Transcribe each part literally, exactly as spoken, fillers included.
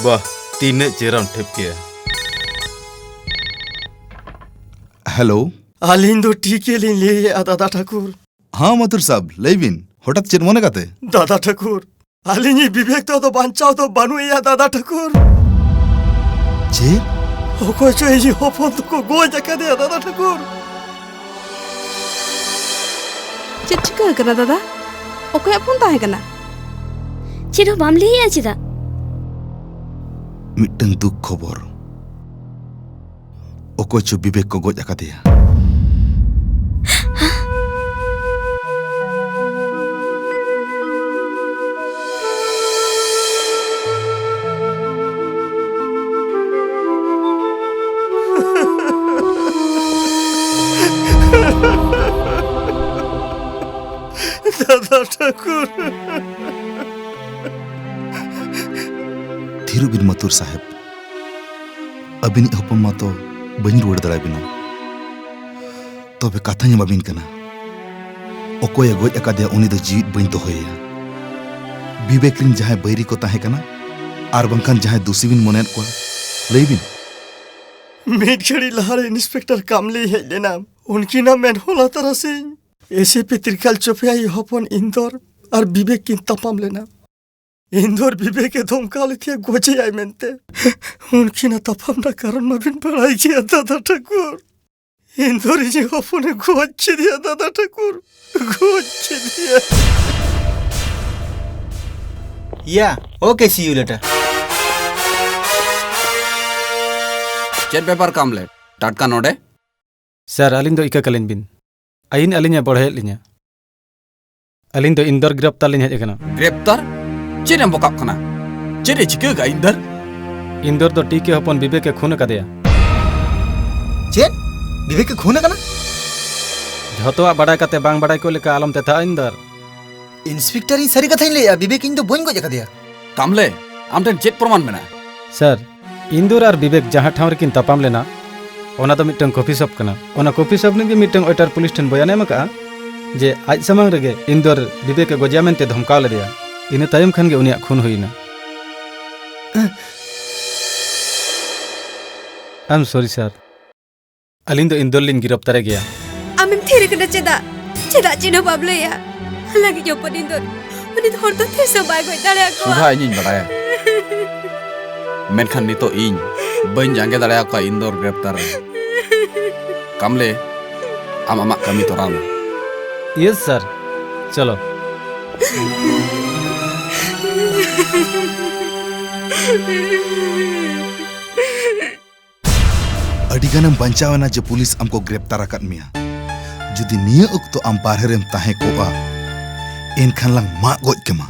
ᱵᱟᱦ, ᱛᱤᱱᱟᱹᱜ ᱪᱮᱦᱨᱟᱢ ᱴᱷᱮᱯ ᱠᱮᱜᱼᱟ᱾ ᱦᱮᱞᱳ᱾ ᱟᱹᱞᱤᱧ ᱫᱚ ᱴᱷᱤᱠ ᱜᱮᱞᱤᱧ ᱞᱟᱹᱭᱮᱫᱼᱟ, ᱫᱟᱫᱟ ᱴᱷᱟᱹᱠᱩᱨ᱾ ᱦᱟᱸ, ᱢᱟᱛᱩᱨ ᱥᱟᱵ, ᱞᱟᱹᱭ ᱵᱤᱱ, ᱦᱚᱴᱟᱛ ᱪᱮᱫ ᱢᱚᱱᱮ ᱠᱟᱛᱮ? ᱫᱟᱫᱟ ᱴᱷᱟᱹᱠᱩᱨ, ᱟᱹᱞᱤᱧᱤᱡ ᱵᱤᱵᱮᱠ ᱫᱚ ᱟᱫᱚ ᱵᱟᱧᱪᱟᱣ ᱫᱚ ᱵᱟᱹᱱᱩᱜ ᱮᱭᱟ, ᱫᱟᱫᱟ ᱴᱷᱟᱹᱠᱩᱨ᱾ ᱪᱮᱫ? ᱚᱠᱚᱭ ᱪᱚ ᱤᱧᱤᱡ ᱦᱚᱯᱚᱱ ᱫᱚᱠᱚ ᱜᱚᱡ ᱟᱠᱟᱫᱮᱭᱟ, ᱫᱟᱫᱟ ᱴᱷᱟᱹᱠᱩᱨ᱾ ᱪᱮᱫ ᱪᱤᱠᱟᱹ ᱟᱠᱟᱱᱟ, ᱫᱟᱫᱟ? ᱚᱠᱚᱭᱟᱜ ᱯᱷᱳᱱ ᱛᱟᱦᱮᱸ ᱠᱟᱱᱟ? ᱪᱮᱫ ᱦᱚᱸ ᱵᱟᱢ ᱞᱟᱹᱭᱮᱜᱼᱟ ᱪᱮᱫᱟᱜ? ᱢᱤᱫᱴᱟᱝ ᱫᱩᱠ ᱠᱷᱚᱵᱚᱨ᱾ ᱚᱠᱚᱭ ᱪᱚ ᱵᱤᱵᱮᱠ ᱠᱚ ᱜᱚᱡ ᱟᱠᱟᱫᱮᱭᱟ᱾ ᱫᱟᱫᱟ ᱴᱷᱟᱹᱠᱩᱨ᱾ ᱛᱷᱤᱨᱚᱜ ᱵᱤᱱ ᱢᱟᱛᱩᱨ ᱥᱟᱦᱮᱵᱽ᱾ ᱟᱹᱵᱤᱱᱤᱡ ᱦᱚᱯᱚᱱ ᱢᱟᱛᱚ ᱵᱟᱹᱧ ᱨᱩᱣᱟᱹᱲ ᱫᱟᱲᱮᱭᱟᱵᱤᱱᱟ᱾ ᱛᱚᱵᱮ ᱠᱟᱛᱷᱟᱧ ᱮᱢᱟᱵᱤᱱ ᱠᱟᱱᱟ, ᱚᱠᱚᱭᱮ ᱜᱚᱡ ᱟᱠᱟᱫᱮᱭᱟ ᱩᱱᱤ ᱫᱚ ᱡᱤᱣᱤᱫ ᱵᱟᱹᱧ ᱫᱚᱦᱚᱭᱮᱭᱟ᱾ ᱵᱤᱵᱮᱠ ᱨᱤᱱ ᱡᱟᱦᱟᱸᱭ ᱵᱟᱹᱭᱨᱤ ᱠᱚ ᱛᱟᱦᱮᱸ ᱠᱟᱱᱟ ᱟᱨ ᱵᱟᱝᱠᱷᱟᱱ ᱡᱟᱦᱟᱸᱭ ᱫᱩᱥᱤ ᱵᱤᱱ ᱢᱚᱱᱮᱭᱮᱫ ᱠᱚᱣᱟ, ᱞᱟᱹᱭ ᱵᱤᱱ᱾ ᱢᱤᱫ ᱜᱷᱟᱹᱲᱤ ᱞᱟᱦᱟᱨᱮ ᱤᱱᱥᱯᱮᱠᱴᱚᱨ ᱠᱟᱢᱞᱤ ᱦᱮᱡ ᱞᱮᱱᱟ᱾ ᱩᱱᱠᱤᱱᱟᱜ ᱢᱮᱫ ᱦᱚᱞᱟ ᱛᱟᱨᱟᱥᱤᱧ ᱮᱥᱤᱯᱤ ᱛᱨᱤᱠᱟᱞ ᱪᱚᱯᱮᱭᱟᱭ ᱦᱚᱯᱚᱱ ᱤᱱᱫᱚᱨ ᱟᱨ ᱵᱤᱵᱮᱠ ᱠᱤᱱ ᱛᱟᱯᱟᱢ ᱞᱮᱱᱟ᱾ ᱤᱱᱫᱚᱨ ᱵᱤᱵᱮᱠ ᱮ ᱫᱷᱚᱢᱠᱟᱣ ᱞᱮᱫᱮᱭᱟ ᱜᱚᱡᱮᱭᱟᱭ ᱢᱮᱱᱛᱮ᱾ ᱩᱱᱠᱤᱱᱟᱜ ᱛᱟᱯᱟᱢ ᱨᱮᱱᱟᱜ ᱠᱟᱨᱚᱱ ᱢᱟᱵᱤᱱ ᱵᱟᱲᱟᱭ ᱜᱮᱭᱟ, ᱫᱟᱫᱟ ᱴᱷᱟᱹᱠᱩᱨ᱾ ᱤᱱᱫᱚᱨ ᱤᱧᱤᱡ ᱦᱚᱯᱚᱱᱮ ᱜᱚᱡ ᱠᱮᱫᱮᱭᱟ, ᱫᱟᱫᱟ ᱴᱷᱟᱹᱠᱩᱨ᱾ ᱜᱚᱡ ᱠᱮᱫᱮᱭᱟ᱾ Yeah, okay, see you later. ᱪᱮᱫ ᱵᱮᱯᱟᱨ ᱠᱟᱢᱞᱮ? ᱴᱟᱴᱠᱟ ᱱᱚᱰᱮ? ᱥᱟᱨ, ᱟᱹᱞᱤᱧ ᱫᱚ ᱤᱠᱟᱹ ᱠᱟᱹᱞᱤᱧ ᱵᱤᱱ᱾ ᱟᱹᱭᱤᱱ ᱟᱹᱞᱤᱧᱮ ᱵᱚᱲᱦᱮᱭᱮᱫ ᱞᱤᱧᱟ᱾ ᱟᱹᱞᱤᱧ ᱫᱚ ᱤᱱᱫᱚᱨ ᱜᱨᱮᱯᱛᱟᱨ ᱞᱤᱧ ᱦᱮᱡ ᱟᱠᱟᱱᱟ᱾ ᱜᱨᱮᱯᱛᱟᱨ? ᱪᱮᱫ ᱮᱢ ᱵᱚᱠᱟᱜ ᱠᱟᱱᱟ? ᱪᱮᱫ ᱮ ᱪᱤᱠᱟᱹ ᱟᱠᱟᱫᱼᱟ ᱤᱱᱫᱚᱨ? ᱤᱱᱫᱚᱨ ᱫᱚ ᱴᱤ ᱠᱮ ᱦᱚᱯᱚᱱ ᱵᱤᱵᱮᱠ ᱮ ᱠᱷᱩᱱ ᱟᱠᱟᱫᱮᱭᱟ᱾ ᱪᱮᱫ? ᱵᱤᱵᱮᱠ ᱮ ᱠᱷᱩᱱ ᱟᱠᱟᱱᱟ? ᱡᱷᱚᱛᱚᱣᱟᱜ ᱵᱟᱰᱟᱭ ᱠᱟᱛᱮ ᱵᱟᱝ ᱵᱟᱰᱟᱭ ᱠᱚ ᱞᱮᱠᱟ ᱟᱞᱚᱢ ᱛᱮᱛᱷᱟᱜᱼᱟ ᱤᱱᱫᱚᱨ᱾ ᱤᱱᱥᱯᱮᱠᱴᱚᱨ, ᱤᱧ ᱥᱟᱹᱨᱤ ᱠᱟᱛᱷᱟᱧ ᱞᱟᱹᱭᱮᱜᱼᱟ, ᱵᱤᱵᱮᱠ ᱤᱧ ᱫᱚ ᱵᱟᱹᱧ ᱜᱚᱡ ᱟᱠᱟᱫᱮᱭᱟ᱾ ᱠᱟᱢᱞᱮ, ᱟᱢ ᱴᱷᱮᱱ ᱪᱮᱫ ᱯᱨᱚᱢᱟᱱ ᱢᱮᱱᱟᱜᱼᱟ? ᱥᱟᱨ, ᱤᱱᱫᱚᱨ ᱟᱨ ᱵᱤᱵᱮᱠ ᱡᱟᱦᱟᱸ ᱴᱷᱟᱶ ᱨᱮᱠᱤᱱ ᱛᱟᱯᱟᱢ ᱞᱮᱱᱟ, ᱚᱱᱟ ᱫᱚ ᱢᱤᱫᱴᱟᱝ ᱠᱚᱯᱷᱤ ᱥᱚᱯ ᱠᱟᱱᱟ᱾ ᱚᱱᱟ ᱠᱚᱯᱷᱤ ᱥᱚᱯ ᱨᱤᱱᱤᱡ ᱜᱮ ᱢᱤᱫᱴᱟᱝ ᱳᱭᱮᱴᱟᱨ ᱯᱩᱞᱤᱥ ᱴᱷᱮᱱ ᱵᱚᱭᱟᱱᱮ ᱮᱢ ᱟᱠᱟᱫᱼᱟ ᱡᱮ ᱟᱡ ᱥᱟᱢᱟᱝ ᱨᱮᱜᱮ ᱤᱱᱫᱚᱨ ᱵᱤᱵᱮᱠ ᱮ ᱜᱚᱡᱮᱭᱟ ᱢᱮᱱᱛᱮ ᱫᱷᱚᱢᱠᱟᱣ ᱞᱮᱫᱮᱭᱟ᱾ ᱤᱱᱟᱹ ᱛᱟᱭᱚᱢ ᱠᱷᱟᱱ ᱜᱮ ᱩᱱᱤᱭᱟᱜ ᱠᱷᱩᱱ ᱦᱩᱭ ᱮᱱᱟ᱾ I'm sorry, sir. ᱟᱹᱞᱤᱧ ᱫᱚ ᱤᱱᱫᱚᱨ ᱞᱤᱧ ᱜᱤᱨᱟᱯᱛᱟᱨᱮ ᱜᱮᱭᱟ᱾ ᱟᱢᱮᱢ ᱛᱷᱤᱨ ᱟᱠᱟᱱᱟ ᱪᱮᱫᱟᱜ? ᱪᱮᱫᱟᱜ ᱪᱮᱫ ᱦᱚᱸ ᱵᱟᱢ ᱞᱟᱹᱭᱟ? ᱞᱟᱹᱜᱤᱫ ᱦᱚᱯᱚᱱ ᱤᱱᱫᱚᱨ, ᱩᱱᱤ ᱫᱚ ᱦᱚᱲ ᱫᱚ ᱛᱤᱥ ᱦᱚᱸ ᱵᱟᱭ ᱜᱚᱡ ᱫᱟᱲᱮᱭᱟᱠᱚᱣᱟ᱾ ᱥᱩᱫᱷᱟ, ᱤᱧᱤᱧ ᱵᱟᱰᱟᱭᱟ, ᱢᱮᱱᱠᱷᱟᱱ ᱱᱤᱛᱚᱜ ᱤᱧ ᱵᱟᱹᱧ ᱡᱟᱸᱜᱮ ᱫᱟᱲᱮᱭᱟᱠᱚᱣᱟ ᱤᱱᱫᱚᱨ ᱜᱨᱮᱯᱛᱟᱨ ᱨᱮ᱾ ᱠᱟᱢᱞᱮ, ᱟᱢ ᱟᱢᱟᱜ ᱠᱟᱹᱢᱤ ᱛᱚᱨᱟᱣ ᱢᱮ᱾ Yes, sir. ᱪᱚᱞᱚ᱾ ᱟᱹᱰᱤ ᱜᱟᱱᱮᱢ ᱵᱟᱧᱪᱟᱣ ᱮᱱᱟ ᱡᱮ ᱯᱩᱞᱤᱥ ᱟᱢ ᱠᱚ ᱜᱨᱮᱯᱛᱟᱨ ᱟᱠᱟᱫ ᱢᱮᱭᱟ᱾ ᱡᱩᱫᱤ ᱱᱤᱭᱟᱹ ᱚᱠᱛᱚ ᱟᱢ ᱵᱟᱨᱦᱮ ᱨᱮᱢ ᱛᱟᱦᱮᱸ ᱠᱚᱜᱼᱟ, ᱮᱱᱠᱷᱟᱱ ᱞᱟᱝ ᱢᱟᱜ ᱜᱚᱡ ᱠᱮᱢᱟ᱾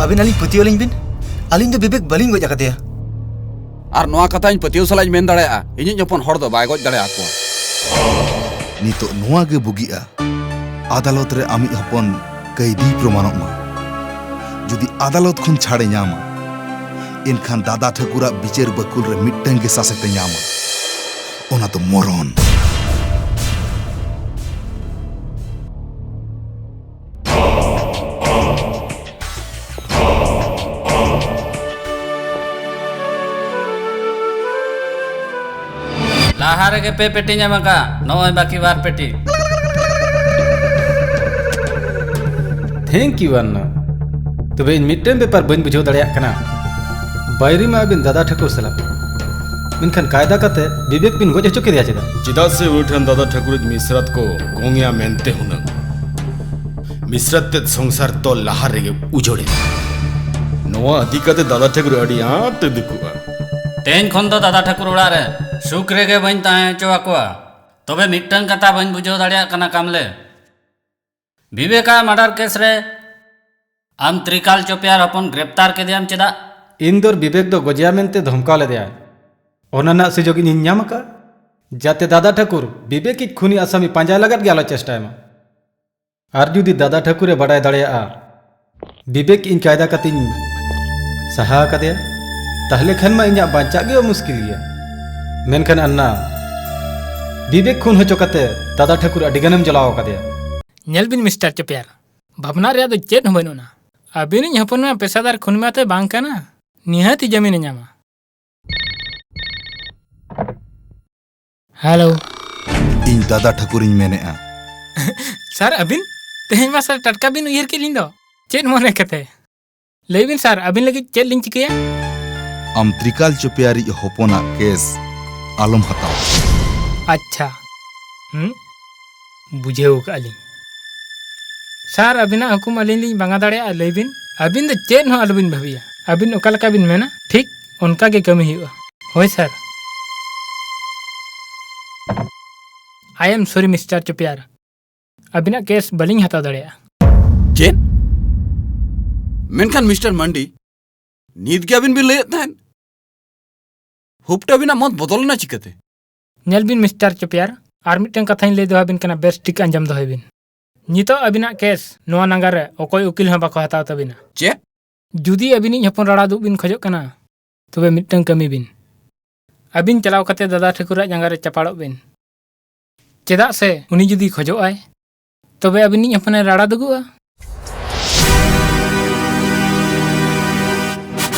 ᱟᱹᱵᱤᱱ ᱟᱹᱞᱤᱧ ᱯᱟᱹᱛᱭᱟᱹᱣ ᱟᱹᱞᱤᱧ ᱵᱤᱱ, ᱟᱹᱞᱤᱧ ᱫᱚ ᱵᱤᱵᱮᱠ ᱵᱟᱹᱞᱤᱧ ᱜᱚᱡ ᱟᱠᱟᱫᱮᱭᱟ᱾ ᱟᱨ ᱱᱚᱣᱟ ᱠᱟᱛᱷᱟ ᱤᱧ ᱯᱟᱹᱛᱭᱟᱹᱣ ᱥᱟᱞᱟᱜ ᱤᱧ ᱢᱮᱱ ᱫᱟᱲᱮᱭᱟᱜᱼᱟ, ᱤᱧᱤᱡ ᱦᱚᱯᱚᱱ ᱦᱚᱲ ᱫᱚ ᱵᱟᱭ ᱜᱚᱡ ᱫᱟᱲᱮᱭᱟᱠᱚᱣᱟ᱾ ᱱᱤᱛᱚᱜ ᱱᱚᱣᱟ ᱜᱮ ᱵᱩᱜᱤᱜᱼᱟ, ᱟᱫᱟᱞᱚᱛ ᱨᱮ ᱟᱢᱤᱡ ᱦᱚᱯᱚᱱ ᱠᱟᱹᱭᱫᱤᱭ ᱯᱨᱚᱢᱟᱱᱚᱜ ᱢᱟ᱾ ᱡᱩᱫᱤ ᱟᱫᱟᱞᱚᱛ ᱠᱷᱚᱱ ᱪᱷᱟᱲᱮ ᱧᱟᱢᱟ, ᱮᱱᱠᱷᱟᱱ ᱫᱟᱫᱟ ᱴᱷᱟᱹᱠᱩᱨᱟᱜ ᱵᱤᱪᱟᱹᱨ ᱵᱟᱹᱠᱩᱞ ᱨᱮ ᱢᱤᱫᱴᱟᱝ ᱜᱮ ᱥᱟᱥᱮᱛᱮ ᱧᱟᱢᱟ, ᱚᱱᱟ ᱫᱚ ᱢᱚᱨᱚᱱ᱾ ᱞᱟᱦᱟ ᱨᱮᱜᱮ ᱯᱮ ᱯᱮᱴᱤ ᱧᱟᱢ ᱟᱠᱟᱫ, ᱱᱚᱜᱼᱚᱭ ᱵᱟᱹᱠᱤ ᱵᱟᱨ ᱯᱮᱴᱤ᱾ Thank you, ᱟᱱᱱᱟ᱾ ᱛᱚᱵᱮ ᱤᱧ ᱢᱤᱫᱴᱟᱝ ᱵᱮᱯᱟᱨ ᱵᱟᱹᱧ ᱵᱩᱡᱷᱟᱹᱣ ᱫᱟᱲᱮᱭᱟᱜ ᱠᱟᱱᱟ᱾ ᱵᱟᱭᱨᱤ ᱢᱟ ᱟᱹᱵᱤᱱ ᱫᱟᱫᱟ ᱴᱷᱟᱹᱠᱩᱨ ᱥᱟᱞᱟᱜ, ᱢᱮᱱᱠᱷᱟᱱ ᱠᱟᱭᱫᱟ ᱠᱟᱛᱮ ᱵᱤᱵᱮᱠ ᱵᱤᱱ ᱜᱚᱡ ᱦᱚᱪᱚ ᱠᱮᱫᱮᱭᱟ ᱪᱮᱫᱟᱜ? ᱪᱮᱫᱟᱜ ᱥᱮ ᱩᱱᱤ ᱴᱷᱮᱱ ᱫᱟᱫᱟ ᱴᱷᱟᱹᱠᱩᱨᱤᱡ ᱢᱤᱥᱨᱟᱛ ᱠᱚ ᱜᱚᱝ ᱮᱭᱟ ᱢᱮᱱᱛᱮ ᱦᱩᱱᱟᱹᱝ᱾ ᱢᱤᱥᱨᱟᱛ ᱛᱮᱫ ᱥᱚᱝᱥᱟᱨ ᱛᱚᱞ ᱞᱟᱦᱟ ᱨᱮᱜᱮ ᱩᱡᱟᱹᱲ ᱮᱱᱟ᱾ ᱱᱚᱣᱟ ᱤᱫᱤ ᱠᱟᱛᱮ ᱫᱟᱫᱟ ᱴᱷᱟᱹᱠᱩᱨ ᱟᱹᱰᱤ ᱟᱸᱴ ᱮ ᱫᱩᱠᱩᱜᱼᱟ᱾ ᱛᱮᱦᱮᱧ ᱠᱷᱚᱱ ᱫᱚ ᱫᱟᱫᱟ ᱴᱷᱟᱹᱠᱩᱨ ᱚᱲᱟᱜ ᱨᱮ ᱥᱩᱠ ᱨᱮᱜᱮ ᱵᱟᱹᱧ ᱛᱟᱦᱮᱸ ᱦᱚᱪᱚ ᱟᱠᱚᱣᱟ᱾ ᱛᱚᱵᱮ ᱢᱤᱫᱴᱟᱝ ᱠᱟᱛᱷᱟ ᱵᱟᱹᱧ ᱵᱩᱡᱷᱟᱹᱣ ᱫᱟᱲᱮᱭᱟᱜ ᱠᱟᱱᱟ ᱠᱟᱢᱞᱮ, ᱵᱤᱵᱮᱠᱟᱜ ᱢᱟᱨᱰᱟᱨ ᱠᱮᱥ ᱨᱮ ᱟᱢ ᱛᱨᱤᱠᱟᱞ ᱪᱚᱯᱮᱭᱟᱨ ᱦᱚᱯᱚᱱ ᱜᱨᱮᱯᱛᱟᱨ ᱠᱮᱫᱮᱭᱟᱢ ᱪᱮᱫᱟᱜ? ᱤᱱᱫᱚᱨ ᱵᱤᱵᱮᱠ ᱫᱚ ᱜᱚᱡᱮᱭᱟ ᱢᱮᱱᱛᱮ ᱫᱷᱚᱢᱠᱟᱣ ᱞᱮᱫᱮᱭᱟᱭ᱾ ᱚᱱᱟ ᱨᱮᱱᱟᱜ ᱥᱩᱡᱳᱜᱽ ᱤᱧᱤᱧ ᱧᱟᱢ ᱟᱠᱟᱫ, ᱡᱟᱛᱮ ᱫᱟᱫᱟ ᱴᱷᱟᱹᱠᱩᱨ ᱵᱤᱵᱮᱠ ᱤᱡ ᱠᱷᱩᱱᱤ ᱟᱥᱟᱢᱤ ᱯᱟᱸᱡᱟᱭ ᱞᱟᱜᱟᱫ ᱜᱮ ᱟᱞᱚ ᱪᱮᱥᱴᱟᱭ ᱢᱟ᱾ ᱟᱨ ᱡᱩᱫᱤ ᱫᱟᱫᱟ ᱴᱷᱟᱹᱠᱩᱨᱮ ᱵᱟᱰᱟᱭ ᱫᱟᱲᱮᱭᱟᱜᱼᱟ ᱵᱤᱵᱮᱠ ᱤᱧ ᱠᱟᱭᱫᱟ ᱠᱟᱛᱮᱧ ᱥᱟᱦᱟ ᱟᱠᱟᱫᱮᱭᱟ, ᱛᱟᱦᱞᱮ ᱠᱷᱟᱱ ᱢᱟ ᱤᱧᱟᱜ ᱵᱟᱧᱪᱟᱜ ᱜᱮ ᱢᱩᱥᱠᱤᱞ ᱜᱮᱭᱟ᱾ ᱢᱮᱱᱠᱷᱟᱱ ᱟᱱᱱᱟ, ᱵᱤᱵᱮᱠ ᱠᱷᱩᱱ ᱦᱚᱪᱚ ᱠᱟᱛᱮ ᱫᱟᱫᱟ ᱴᱷᱟᱹᱠᱩᱨ ᱟᱹᱰᱤ ᱜᱟᱱᱮᱢ ᱡᱚᱞᱟᱣ ᱟᱠᱟᱫᱮᱭᱟ᱾ ᱧᱮᱞ ᱵᱤᱱ ᱢᱤᱥᱴᱟᱨ ᱪᱚᱯᱮᱭᱟᱨ, ᱵᱷᱟᱵᱽᱱᱟ ᱨᱮᱭᱟᱜ ᱫᱚ ᱪᱮᱫ ᱦᱚᱸ ᱵᱟᱹᱱᱩᱜᱼᱟ᱾ ᱟᱹᱵᱤᱱᱤᱡ ᱦᱚᱯᱚᱱ ᱢᱟ ᱯᱮᱥᱟᱫᱟᱨ ᱠᱷᱩᱱ ᱢᱟᱛᱚᱭ ᱵᱟᱝ ᱠᱟᱱᱟ᱾ ᱱᱤᱦᱟᱹᱛᱤ ᱡᱟᱹᱢᱤᱱᱮ ᱧᱟᱢᱟ᱾ ᱦᱮᱞᱳ᱾ ᱤᱧ ᱫᱟᱫᱟ ᱴᱷᱟᱹᱠᱩᱨᱤᱧ ᱢᱮᱱᱮᱫᱼᱟ᱾ ᱥᱟᱨ, ᱟᱹᱵᱤᱱ? ᱛᱮᱦᱮᱧ ᱢᱟ ᱥᱟᱨ ᱴᱟᱴᱠᱟ ᱵᱤᱱ ᱩᱭᱦᱟᱹᱨ ᱠᱮᱫ ᱞᱤᱧ ᱫᱚ᱾ ᱪᱮᱫ ᱢᱚᱱᱮ ᱠᱟᱛᱮ? ᱞᱟᱹᱭ ᱵᱤᱱ ᱥᱟᱨ, ᱟᱹᱵᱤᱱ ᱞᱟᱹᱜᱤᱫ ᱪᱮᱫ ᱞᱤᱧ ᱪᱤᱠᱟᱹᱭᱟ? ᱟᱢ ᱛᱨᱤᱠᱟᱞ ᱪᱚᱯᱮᱭᱟᱨᱤᱡ ᱦᱚᱯᱚᱱᱟᱜ ᱠᱮᱥ ᱟᱞᱚᱢ ᱦᱟᱛᱟᱣᱟ᱾ ᱟᱪᱪᱷᱟ᱾ ᱦᱩᱸ? ᱵᱩᱡᱷᱟᱹᱣ ᱠᱟᱜᱼᱟ ᱞᱤᱧ᱾ ᱥᱟᱨ, ᱟᱹᱵᱤᱱᱟᱜ ᱦᱩᱠᱩᱢ ᱟᱹᱞᱤᱧ ᱞᱤᱧ ᱵᱟᱝᱟ ᱫᱟᱲᱮᱭᱟᱜᱼᱟ, ᱞᱟᱹᱭ ᱵᱤᱱ᱾ ᱟᱹᱵᱤᱱ ᱫᱚ ᱪᱮᱫ ᱦᱚᱸ ᱟᱞᱚᱵᱤᱱ ᱵᱷᱟᱹᱵᱤᱭᱟ᱾ ᱟᱹᱵᱤᱱ ᱚᱠᱟ ᱞᱮᱠᱟ ᱵᱤᱱ ᱢᱮᱱᱟ, ᱴᱷᱤᱠ ᱚᱱᱠᱟ ᱜᱮ ᱠᱟᱹᱢᱤ ᱦᱩᱭᱩᱜᱼᱟ᱾ ᱦᱳᱭ sir. I am sorry, mister ᱪᱚᱯᱮᱭᱟᱨ᱾ ᱟᱹᱵᱤᱱᱟᱜ ᱠᱮᱥ ᱵᱟᱹᱞᱤᱧ ᱦᱟᱛᱟᱣ ᱫᱟᱲᱮᱭᱟᱜᱼᱟ᱾ ᱪᱮᱫ? ᱢᱮᱱᱠᱷᱟᱱ ᱢᱤᱥᱴᱟᱨ ᱢᱟᱱᱰᱤ, ᱱᱤᱛ ᱜᱮ ᱟᱹᱵᱤᱱ ᱵᱤᱱ ᱞᱟᱹᱭᱮᱫ ᱛᱟᱦᱮᱸᱫ, ᱦᱩᱯᱴᱟᱹ ᱟᱹᱵᱤᱱᱟᱜ ᱢᱚᱛ ᱵᱚᱫᱚᱞ ᱮᱱᱟ ᱪᱤᱠᱟᱹᱛᱮ? ᱧᱮᱞ ᱵᱤᱱ ᱢᱤᱥᱴᱟᱨ ᱪᱚᱯᱮᱭᱟᱨ, ᱟᱨ ᱢᱤᱫᱴᱟᱝ ᱠᱟᱛᱷᱟᱧ ᱞᱟᱹᱭ ᱫᱚᱦᱚ ᱟᱹᱵᱤᱱ ᱠᱟᱱᱟ, ᱵᱮᱥ ᱴᱷᱤᱠ ᱟᱸᱡᱚᱢ ᱫᱚᱦᱚᱭ ᱵᱤᱱ᱾ ᱱᱤᱛᱚᱜ ᱟᱹᱵᱤᱱᱟᱜ ᱠᱮᱥ ᱱᱚᱣᱟ ᱱᱟᱜᱟᱨ ᱨᱮ ᱚᱠᱚᱭ ᱩᱠᱤᱞ ᱦᱚᱸ ᱵᱟᱠᱚ ᱦᱟᱛᱟᱣ ᱛᱟᱹᱵᱤᱱᱟ᱾ ᱪᱮᱫ? ᱡᱩᱫᱤ ᱟᱹᱵᱤᱱᱤᱡ ᱦᱚᱯᱚᱱ ᱨᱟᱲᱟ ᱫᱩᱜ ᱵᱤᱱ ᱠᱷᱚᱡᱚᱜ ᱠᱟᱱᱟ, ᱛᱚᱵᱮ ᱢᱤᱫᱴᱟᱝ ᱠᱟᱹᱢᱤ ᱵᱤᱱ᱾ ᱟᱹᱵᱤᱱ ᱪᱟᱞᱟᱣ ᱠᱟᱛᱮ ᱫᱟᱫᱟ ᱴᱷᱟᱹᱠᱩᱨᱟᱜ ᱡᱟᱸᱜᱟ ᱨᱮ ᱪᱟᱯᱟᱲᱚᱜ ᱵᱤᱱ᱾ ᱪᱮᱫᱟᱜ ᱥᱮ ᱩᱱᱤ ᱡᱩᱫᱤ ᱠᱷᱚᱡᱚᱜ ᱟᱭ, ᱛᱚᱵᱮ ᱟᱹᱵᱤᱱᱤᱡ ᱦᱚᱯᱚᱱᱮ ᱨᱟᱲᱟ ᱫᱩᱜᱩᱜᱼᱟ᱾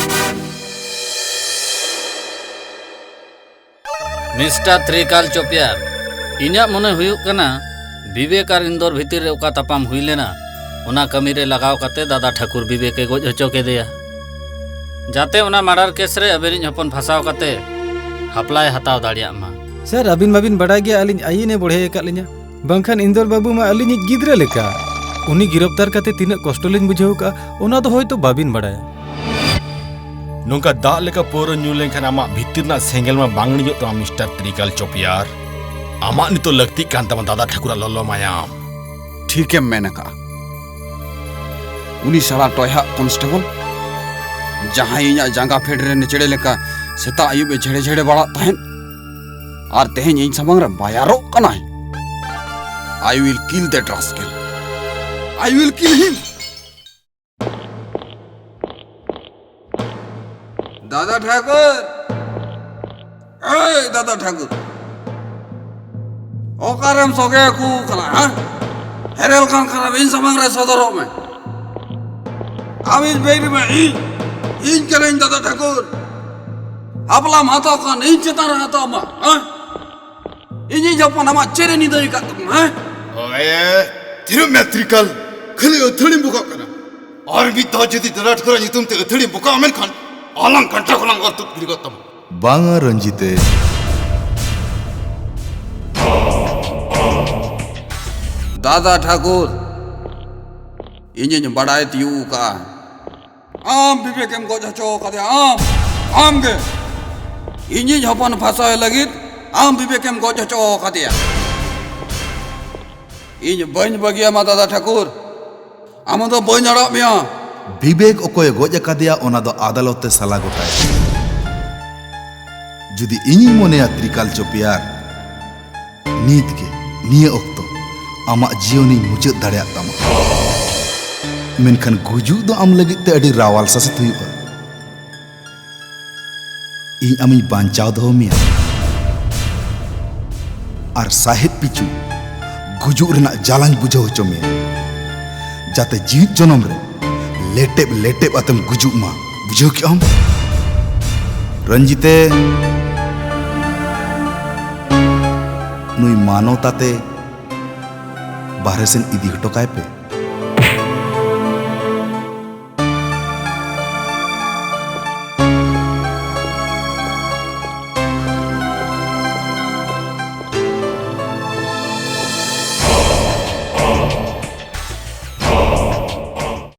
ᱢᱤᱥᱴᱟᱨ ᱛᱨᱤᱠᱟᱞ ᱪᱚᱯᱮᱭᱟᱨ, ᱤᱧᱟᱹᱜ ᱢᱚᱱᱮ ᱦᱩᱭᱩᱜ ᱠᱟᱱᱟ, ᱵᱤᱵᱮᱠ ᱟᱨ ᱤᱱᱫᱚᱨ ᱵᱷᱤᱛᱤᱨ ᱨᱮ ᱚᱠᱟ ᱛᱟᱯᱟᱢ ᱦᱩᱭ ᱞᱮᱱᱟ, ᱚᱱᱟ ᱠᱟᱹᱢᱤ ᱨᱮ ᱞᱟᱜᱟᱣ ᱠᱟᱛᱮ ᱫᱟᱫᱟ ᱴᱷᱟᱹᱠᱩᱨ ᱵᱤᱵᱮᱠ ᱮ ᱜᱚᱡ ᱦᱚᱪᱚ ᱠᱮᱫᱮᱭᱟ, ᱡᱟᱛᱮ ᱚᱱᱟ ᱢᱟᱨᱰᱟᱨ ᱠᱮᱥ ᱨᱮ ᱟᱵᱮᱱᱤᱡ ᱦᱚᱯᱚᱱ ᱯᱷᱟᱸᱥᱟᱣ ᱠᱟᱛᱮ ᱦᱟᱯᱞᱟᱭ ᱦᱟᱛᱟᱣ ᱫᱟᱲᱮᱭᱟᱜ ᱢᱟ᱾ ᱥᱟᱨ, ᱟᱹᱵᱤᱱ ᱢᱟᱵᱤᱱ ᱵᱟᱰᱟᱭ ᱜᱮᱭᱟ ᱟᱹᱞᱤᱧ ᱟᱭᱤᱱ ᱮ ᱵᱚᱲᱦᱮ ᱟᱠᱟᱫ ᱞᱤᱧᱟ᱾ ᱵᱟᱝᱠᱷᱟᱱ ᱤᱱᱫᱚᱨ ᱵᱟᱹᱵᱩ ᱢᱟ ᱟᱹᱞᱤᱧᱤᱡ ᱜᱤᱫᱽᱨᱟᱹ ᱞᱮᱠᱟ᱾ ᱩᱱᱤ ᱜᱤᱨᱚᱯᱛᱟᱨ ᱠᱟᱛᱮ ᱛᱤᱱᱟᱹᱜ ᱠᱚᱥᱴᱚ ᱞᱤᱧ ᱵᱩᱡᱷᱟᱹᱣ ᱠᱟᱜᱼᱟ, ᱚᱱᱟ ᱫᱚ ᱦᱚᱭᱛᱳ ᱵᱟᱵᱤᱱ ᱵᱟᱰᱟᱭᱟ᱾ ᱱᱚᱝᱠᱟ ᱫᱟᱜ ᱞᱮᱠᱟ ᱯᱟᱹᱣᱨᱟᱹ ᱧᱩ ᱞᱮᱱᱠᱷᱟᱱ ᱟᱢᱟᱜ ᱵᱷᱤᱛᱤᱨ ᱨᱮᱱᱟᱜ ᱥᱮᱸᱜᱮᱞ ᱢᱟ ᱵᱟᱝ ᱤᱬᱤᱡᱚᱜ ᱛᱟᱢᱟ, ᱢᱤᱥᱴᱟᱨ ᱛᱨᱤᱠᱟᱞ ᱪᱚᱯᱮᱭᱟᱨ᱾ ᱟᱢᱟᱜ ᱱᱤᱛᱚᱜ ᱞᱟᱹᱠᱛᱤᱜ ᱠᱟᱱ ᱛᱟᱢᱟ ᱫᱟᱫᱟ ᱴᱷᱟᱹᱠᱩᱨᱟᱜ ᱞᱚᱞᱚ ᱢᱟᱭᱟᱢ᱾ ᱴᱷᱤᱠᱮᱢ ᱢᱮᱱ ᱟᱠᱟᱜᱼᱟ᱾ ᱩᱱᱤ ᱥᱟᱞᱟ ᱴᱚᱭᱦᱟᱜ ᱠᱚᱱᱥᱴᱮᱵᱚᱞ, ᱡᱟᱦᱟᱸᱭ ᱤᱧᱟᱜ ᱡᱟᱸᱜᱟ ᱯᱷᱮᱰ ᱨᱮ ᱱᱮᱪᱲᱮ ᱞᱮᱠᱟ ᱥᱮᱛᱟᱜ ᱟᱹᱭᱩᱵ ᱮ ᱡᱷᱮᱲᱮ ᱡᱷᱮᱲᱮ ᱵᱟᱲᱟᱜ ᱛᱟᱦᱮᱸᱫ, ᱟᱨ ᱛᱮᱦᱮᱧ ᱤᱧ ᱥᱟᱢᱟᱝ ᱨᱮ ᱵᱟᱭᱟᱨᱚᱜ ᱠᱟᱱᱟᱭ᱾ I will kill that rascal. I will kill him. ᱫᱟᱫᱟ ᱴᱷᱟᱹᱠᱩᱨ! ᱮᱭ ᱫᱟᱫᱟ ᱴᱷᱟᱹᱠᱩᱨ! ᱚᱠᱟᱨᱮᱢ ᱥᱚᱜᱮ ᱟᱹᱜᱩ ᱠᱟᱱᱟ, ᱦᱮᱸ? ᱦᱮᱨᱮᱞ ᱠᱟᱱ ᱠᱷᱟᱱᱮᱢ ᱤᱧ ᱥᱟᱢᱟᱝ ᱨᱮ ᱥᱚᱫᱚᱨᱚᱜ ᱢᱮ᱾ ᱟᱢᱤᱧ ᱵᱮᱨ ᱢᱮ, ᱤᱧ, ᱤᱧ ᱠᱟᱹᱱᱟᱹᱧ ᱫᱟᱫᱟ ᱴᱷᱟᱹᱠᱩᱨ᱾ ᱦᱟᱯᱞᱟᱢ ᱦᱟᱛᱟᱣ ᱠᱷᱟᱱ ᱤᱧ ᱪᱮᱛᱟᱱ ᱨᱮ ᱦᱟᱛᱟᱣ ᱢᱟ, ᱦᱮᱸ? ᱤᱧᱤᱡ ᱦᱚᱯᱚᱱ ᱟᱢᱟᱜ ᱪᱮᱫ ᱮ ᱱᱤᱫᱟᱹᱭ ᱟᱠᱟᱫ ᱛᱟᱢᱟ, ᱦᱮᱸ? ᱳᱭᱮ, ᱛᱤᱱᱟᱹᱜ ᱢᱮᱛᱨᱤᱠᱟᱞ, ᱠᱷᱟᱹᱞᱤ ᱟᱹᱛᱷᱟᱹᱲᱤᱢ ᱵᱚᱠᱟᱜ ᱠᱟᱱᱟ᱾ ᱟᱨ ᱢᱤᱫ ᱫᱷᱟᱣ ᱡᱩᱫᱤ ᱫᱟᱫᱟ ᱴᱷᱟᱹᱠᱩᱨᱟᱜ ᱧᱩᱛᱩᱢ ᱛᱮ ᱟᱹᱛᱷᱟᱹᱲᱤᱢ ᱵᱚᱠᱟᱜᱼᱟ ᱢᱮᱱᱠᱷᱟᱱ ᱟᱞᱟᱝ ᱠᱟᱱᱴᱟ ᱠᱷᱚᱱᱟᱝ ᱚᱨ ᱛᱩᱫ ᱜᱤᱰᱤ ᱜᱚᱫ ᱛᱟᱢᱟ᱾ ᱵᱟᱝᱟ ᱨᱚᱧᱡᱤᱛᱮ᱾ ᱫᱟᱫᱟ ᱴᱷᱟᱹᱠᱩᱨ, ᱤᱧᱤᱧ ᱵᱟᱰᱟᱭ ᱛᱤᱭᱳᱜ ᱟᱠᱟᱫᱼᱟ᱾ ᱟᱢ ᱵᱤᱵᱮᱠᱮᱢ ᱜᱚᱡ ᱦᱚᱪᱚ ᱟᱠᱟᱫᱮᱭᱟ, ᱟᱢ, ᱟᱢ ᱜᱮ᱾ ᱤᱧᱤᱡ ᱦᱚᱯᱚᱱ ᱯᱷᱟᱥᱟᱣᱮ ᱞᱟᱹᱜᱤᱫ ᱟᱢ ᱵᱤᱵᱮᱠᱮᱢ ᱜᱚᱡ ᱦᱚᱪᱚ ᱟᱠᱟᱫᱮᱭᱟ᱾ ᱤᱧ ᱵᱟᱹᱧ ᱵᱟᱹᱜᱤᱭᱟᱢᱟ ᱫᱟᱫᱟ ᱴᱷᱟᱹᱠᱩᱨ, ᱟᱢ ᱫᱚ ᱵᱟᱹᱧ ᱟᱲᱟᱜ ᱢᱮᱭᱟ᱾ ᱵᱤᱵᱮᱠ ᱚᱠᱚᱭᱮ ᱜᱚᱡ ᱟᱠᱟᱫᱮᱭᱟ ᱚᱱᱟ ᱫᱚ ᱟᱫᱟᱞᱚᱛ ᱛᱮ ᱥᱟᱞᱟ ᱜᱚᱴᱟᱭᱟ᱾ ᱡᱩᱫᱤ ᱤᱧᱤᱧ ᱢᱚᱱᱮᱭᱟ ᱛᱨᱤᱠᱟᱞ ᱪᱚᱯᱮᱭᱟᱨ, ᱱᱤᱛ ᱜᱮ, ᱱᱤᱭᱟᱹ ᱚᱠᱛᱚ ᱟᱢᱟᱜ ᱡᱤᱭᱚᱱᱤᱧ ᱢᱩᱪᱟᱹᱫ ᱫᱟᱲᱮᱭᱟᱜ ᱛᱟᱢᱟ᱾ ᱢᱮᱱᱠᱷᱟᱱ ᱜᱩᱡᱩᱜ ᱫᱚ ᱟᱢ ᱞᱟᱹᱜᱤᱫ ᱛᱮ ᱟᱹᱰᱤ ᱨᱟᱣᱟᱞ ᱥᱟᱥᱮᱛ ᱦᱩᱭᱩᱜᱼᱟ᱾ ᱤᱧ ᱟᱢᱤᱧ ᱵᱟᱧᱪᱟᱣ ᱫᱚᱦᱚ ᱢᱮᱭᱟ ᱟᱨ ᱥᱟᱦᱮᱫ ᱯᱤᱪᱷᱩ ᱜᱩᱡᱩᱜ ᱨᱮᱱᱟᱜ ᱡᱟᱞᱟᱧ ᱵᱩᱡᱷᱟᱹᱣ ᱦᱚᱪᱚ ᱢᱮᱭᱟ, ᱡᱟᱛᱮ ᱡᱤᱣᱤᱫ ᱡᱚᱱᱚᱢ ᱨᱮ ᱞᱮᱴᱮᱵ ᱞᱮᱴᱮᱵ ᱟᱛᱮᱢ ᱜᱩᱡᱩᱜ ᱢᱟ᱾ ᱵᱩᱡᱷᱟᱹᱣ ᱠᱮᱜ ᱟᱢ? ᱨᱚᱧᱡᱤᱛᱮ, ᱱᱩᱭ ᱢᱟᱱᱚᱛᱟᱛᱮ ᱵᱟᱦᱨᱮ ᱥᱮᱱ ᱤᱫᱤ ᱦᱚᱴᱚ ᱠᱟᱭ ᱯᱮ᱾